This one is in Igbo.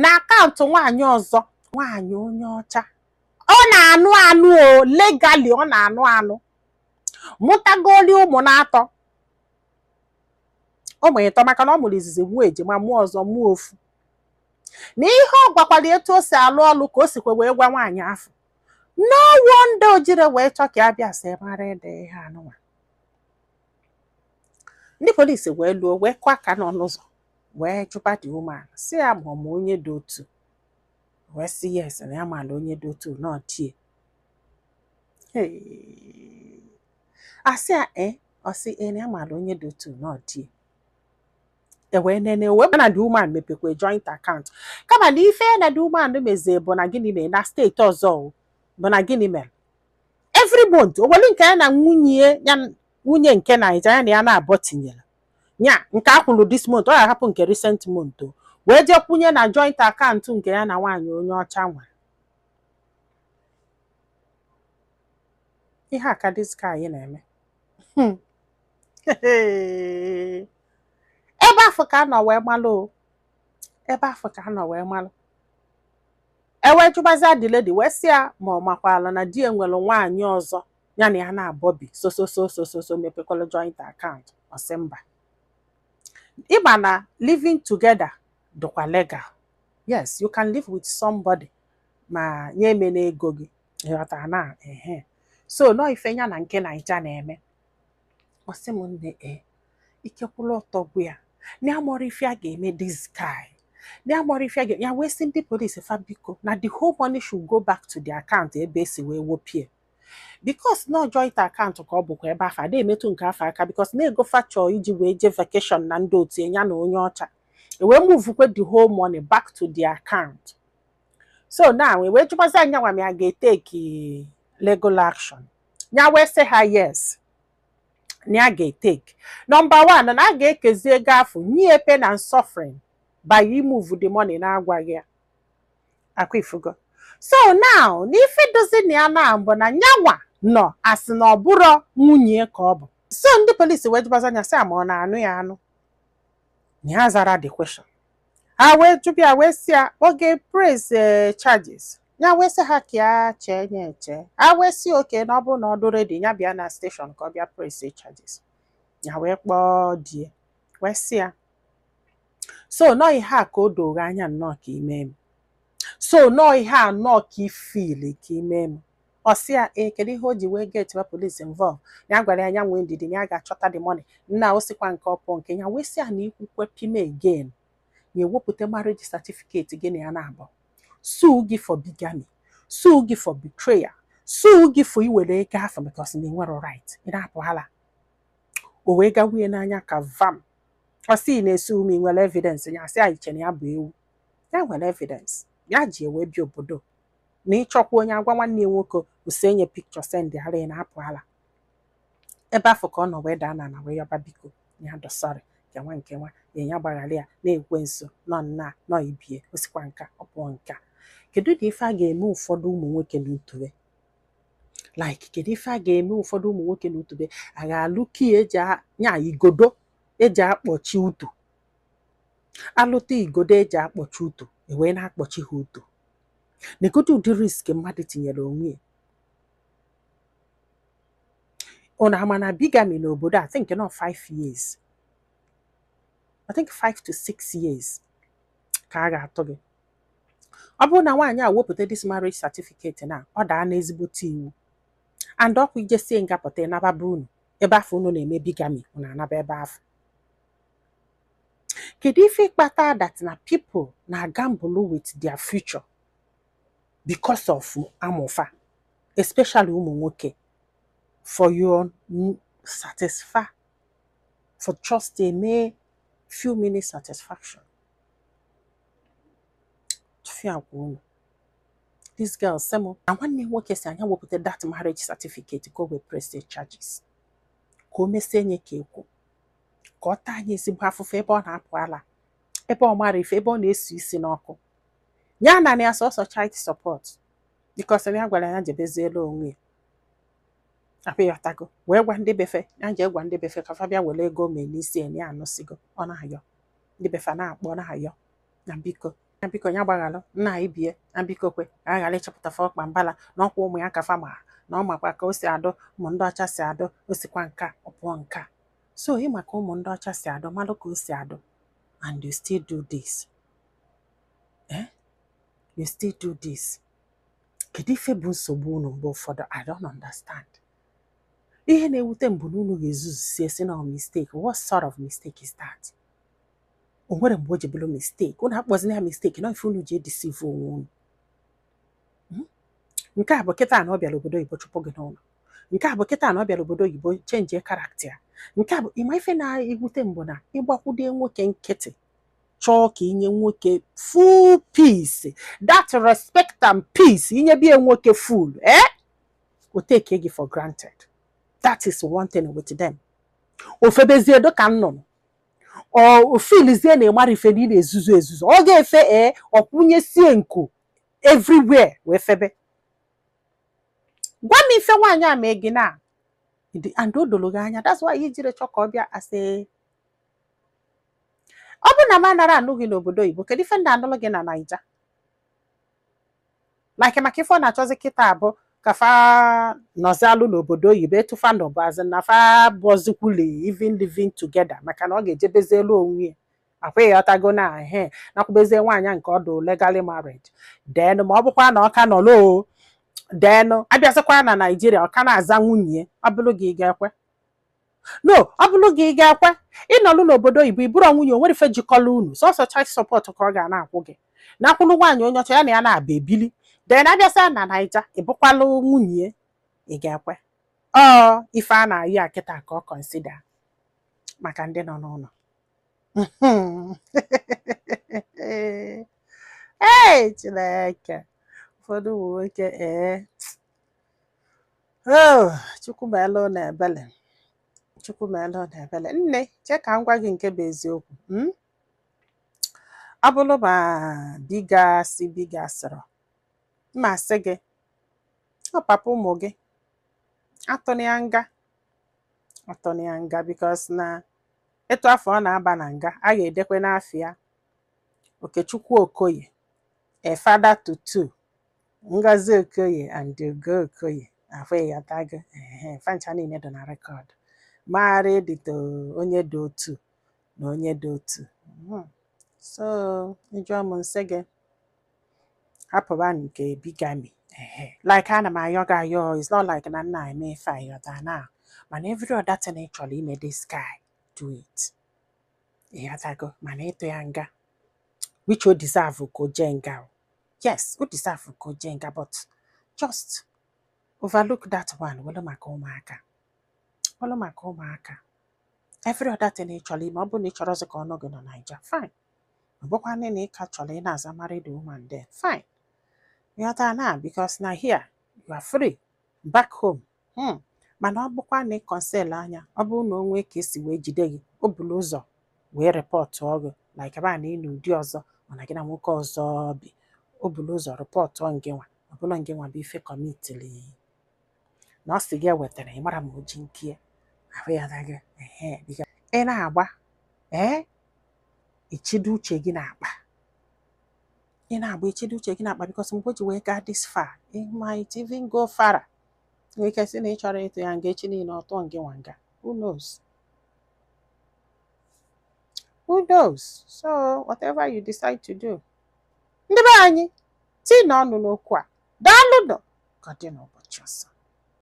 Na akaụntụ nwaanyị ọzọ, nwaanyị onye ọcha ọ na-anụ anụ o legally, ọ na-anụ anụ, mụtagoli ụmụ na-atọ, ụmụ ịtọ, maka na ọ mụrụ izizi, mụọ ejima, mụọ ọzọ, mụọ ofu. Na ihe ọ gwakwara etu o si alụ ọlụ ka o sikwa wee gwa nwaanyị afọ. No wonder o jire wee chọọ ka ya bịa sị mara ede ihe anụnwa. Ndị polisi wee luo, wee kụọ aka n'ọnụ ụzọ, wee jụba the woman, si ya ma ọ ma onye dị otu, wee sị yes, na ya maala onye dị otu na ọtie. Asị ya ee, ọ sị ee, na ya maala onye dị otu na ọtie. E wee nene, wee na the woman mepekwa joint account, kama na ife na the woman mezie bụ na gịnị mere na steeti ọzọ o, bụ na gịnị mere every month o welu nke ya na nwunye ya, nwunye nke Naija ya na ya na-abọ tinyere nya nke a kwụrụ this month, ọ ga-ahapụ nke recent month o wee jee kwụnye na joint account nke ya na nwaanyị onye ọcha nwere. Ihe a ka this guy na-eme. Ebe afọ ka a nọ wee malụ o, ebe afọ ka a nọ wee malụ. E wee jụbazia the lady, wee sị ya ma ọ makwala na di ya nwere nwaanyị ọzọ ya na ya na-abọbi so so so so so so mepekwala joint account. Ọ sị mba. Ịma na living together dịkwa legal. Yes, you can live with somebody ma nye eme n'ego gị, ịghọtara na ehe. So nọọ ife ya na nke Naija na-eme. Ọ sị m nne, e ikekwula ọtọ gwu ya na ya mọrọ ife a ga-eme this guy, na ya mọrọ ife a ga ya. Wee sị ndị polisi fa biko, na the whole money should go back to the account ebe esi wee wopie, because na joint account ka ọ bụkwa ebe afọ ada emetụ nke afọ aka, because na ego fa chọọ iji wee jee vacation na ndị otu ya na onye ọcha, e wee move the whole money back to the account. So now e wee jụbazi anya nwa m ya ga-eteki legal action. Ya wee sị ha yes, na ya ga-etake. Number one, na a ga-ekezi ego afọ nye pain and suffering by remove the money na-agwaghị ya akwa ifugo. So now na ife dozi na ya na mbụ na nyanwa nọ asị na ọ bụrọ nwunye ka ọ bụ. So ndị polisi wee jụbazi anya, sị ma ọ na-anụ ya anụ, na ya zara the question. Ha wee jụbịa, wee sị ya oge press charges. Ya wee sị ha ka ya chee ya eche. Ha wee sị oke, na ọ bụrụ na ọ dị ready, ya bịa na station ka ọ bịa press charges. Ya wee kpọọ die, wee sị ya so nọọ ihe a ka o doro anya nnọọ ka ime m, so nọọ ihe a nnọọ ka ifili ka ime m. Ọ sị ya ee, kedu ihe o ji wee get police involve? Ya gwara ya ya nwee ndidi, na ya ga-achọta the money nna o sikwa nke ọ pụọ nke ya. Wee sị ya na ikwukwe pime again, ya ewepụta marriage certificate gị na ya na-abụ, sue gị for bigamy, sue gị for betrayal, sue gị for iwere ego afọ, because na enwero right ị na-apụ ala. O wee gawuye n'anya ka vam. Ọ sị na-esi ume nwere evidence. Ya sị ya iche na ya bụ ewu, ya nwere evidence ya ji wee bịa obodo na ịchọkwa onye agwa nwanne ya nwoke osenye picture send ara ya na-apụ ala. Ebe afọ ka ọ nọ wee daa na na wee yọba biko, ya dọ sorry, nke nwa nke nwa na ya gbaghara ya na-ekwe nso nọ nna nọ ibie osikwa nka ọ pụọ nka. Kedu na ife a ga-eme ụfọdụ ụmụ nwoke na utube like, kedu ife a ga-eme ụfọdụ ụmụ nwoke na utube a ga-alụ ki eji nya igodo eji akpọchi utu, alụta igodo eji akpọchi utu, ewee na-akpọchi ha utu. Negodu ụdị risk mmadụ tinyere onwe ya. Unu ama na bigamy n'obodo a, I think not 5 years, I think 5 to 6 years ka a ga-atụ gị. Ọ bụrụ na nwaanyị a wepụta this marriage certificate na ọ daa n'ezigbote iwu, and ọkwa ijesie nga pụta ịnaba unu ebe afọ unu na-eme bigamy, unu anaba ebe afọ. Kedu ife ịkpata that na people na gamble with their future because of amụfa, especially ụmụ nwoke, for your satisfy, for just a mere few minutes satisfaction? Tụfịa agwa unu. This girl sị m na nwanne ya nwoke si anya wepụta that marriage certificate ka o wee press the charges, ka o mesie nye ka ekwu ka ọ taa anya ezigbo afụfụ ebe ọ na-apụ ala, ebe ọ mara ife, ebe ọ na-esu isi n'ọkụ ya na ya sọsọ child support, because ya gwara ya jebeziela onwe ya apịghọtago, wee gwa ndị befe ya jee gwa ndị befe ka fa bịa were ego mee n'isi ya na ya anụsigo. Ọ na-ayọ ndị befe, na-akpọ, na-ayọ na biko. Ya biko, ya gbaghalụ nna anyị bie na biko kwe ka a ghara ịchọpụta fa ọkpa mbala na ọkwa ụmụ ya ka fa gbara, na ọ makwa ka o si adụ ụmụ ndị ọcha si adụ, o sikwa nka ọ pụọ nka. So ịma ka ụmụ ndị ọcha si adụ, malụ ka o si adụ, and you still do this, eh? You still do this. Kedu ife bụ nsogbu unu mgbe ụfọdụ? I don't understand. Ihe na-ewute m bụ na unu ga-ezuzusie si na mistake. What sort of mistake is that? O nwere mgbe o ji bụrụ mistake? Unu akpọzina ya mistake na ife unu ji edeceive onwe unu. Nke a bụ kịta na ọ bịara obodo oyibo chụpụ gị n'ụlọ. Nke a bụ kịta na ọ bịara obodo oyibo change character ya. Nke a bụ ịma ife na-ewute m bụ na ịgbakwude nwoke nkịtị, chọọ ka inye nwoke full peace, that respect and peace, inye bie nwoke full, eh, o take gị for granted. That is one thing with them. Ofebezie dịka nnụnụ, ọ feelizie na ịmara ife na ị na-ezuzu ezuzu, ọ ga-efe, ee, ọkwụnyesie nku everywhere wee febe. Gwa m ife nwaanyị a mee gị na and o doro gị anya. That's why i jiri chọ ka ọ bịa asị ọ bụ na m anara anụ gị n'obodo oyibo. Kedu ife m na-anụlụ gị na Naija? Like, maka ife ọ na-achọzi kịta bụ ka fa nọzialụ n'obodo oyibo etu fa nọ, bụ azị na fa bụzikwuli even living together, maka na ọ ga-ejebezielu onwe ya akwa. Ịghọtago? Na ehe nakwubezie nwaanyị nke ọdụ legally married, then ma ọ bụkwa na ọ ka nọlụ o, then abịazikwa na Naijiria, ọ ka na-aza nwunye. Ọ bụrụ gị, ị ga-ekwe? No, ọ bụrụ gị, ị ga-ekwe ịnọlụ n'obodo oyibo, ịbụrụ nwunye? O nwere ife jikọrọ unu, sọsọ child support ka ọ ga na-akwụ gị, nakwụrụ nwaanyị onye ọcha ya na ya na-aba ebili, then abịasịa na Naija, ịbụkwalụ nwunye, ị ga-ekwe? Ọ ife a na-ayị a kịta ka ọ consider maka ndị nọ n'ụlọ. Ee, Chineke, ụfọdụ ụmụ nwoke, ee, oh, Chukwu meela ụnụ ebele, Chukwu meela ụnụ ebele. Nne, chee ka m gwa gị nke bụ eziokwu. Ọ bụrụ ma bigasị bigasịrọ, mma sị gị ọ papa ụmụ gị, atụna ya nga, atụna ya nga, because na etu afọ ọ na-aba na nga, a ga-edekwe n'afọ ya Okechukwu Okoye, a father to two, Ngozi Okoye and Ugo Okoye. Afọ ịghọtago? Ehe, fancha niile dị na record, married to onye dị otu na onye dị otu. So ịjụọ m, nsị gị hapụba nke bigamy. Ehe, like, ana m ayọ gị ayọ. It's not like na nna eme ife ayọta na, mana every other thing ị chọrọ ime this guy, do it. Ịghọtago? Mana ịtụ ya nga, which o deserve ka o jee nga o. Yes, o deserve ka o jee nga, but just overlook that one. Welu maka ụmụaka, welu maka ụmụaka. Every other thing ị chọrọ ime, ọ bụrụ na ị chọrọzi ka ọnụ gị nọ Naija, fine. Ọ bụkwanụ na ị ka chọrọ ị na-aza married woman there, fine. Ịghọtara na? Because na here you are free, back home, Mana ọ bụkwa na ị conceal anya, ọ bụrụ na o nwee ka esi wee jide gị, o buru ụzọ wee reportụọ gị, like ebe a na ị n'ụdị ọzọ, mana gị na nwoke ọzọ bi, o buru ụzọ reportụọ ngị nwa, ọ bụrụ ngị nwa bụ ife commitiri na ọ sị gị ewetara, ị mara ma o ji nkie ahụ ya gị. Ehe, ị na-agba, ee, ichido uche gị n'akpa. Ị na-agba, ichido uche gị n'akpa, because mgbe o ji wee gaa this far, it might even go far. Nwere ike sị na ị chọrọ ịtụ ya nga, echi niile ọ tụọ ngị nwa nga. Who knows? Who knows? So whatever you decide to do, ndị be anyị, tii na ọnụ n'okwu a. Daalụ nọ, ka ọ dị n'ụbọchị ọzọ.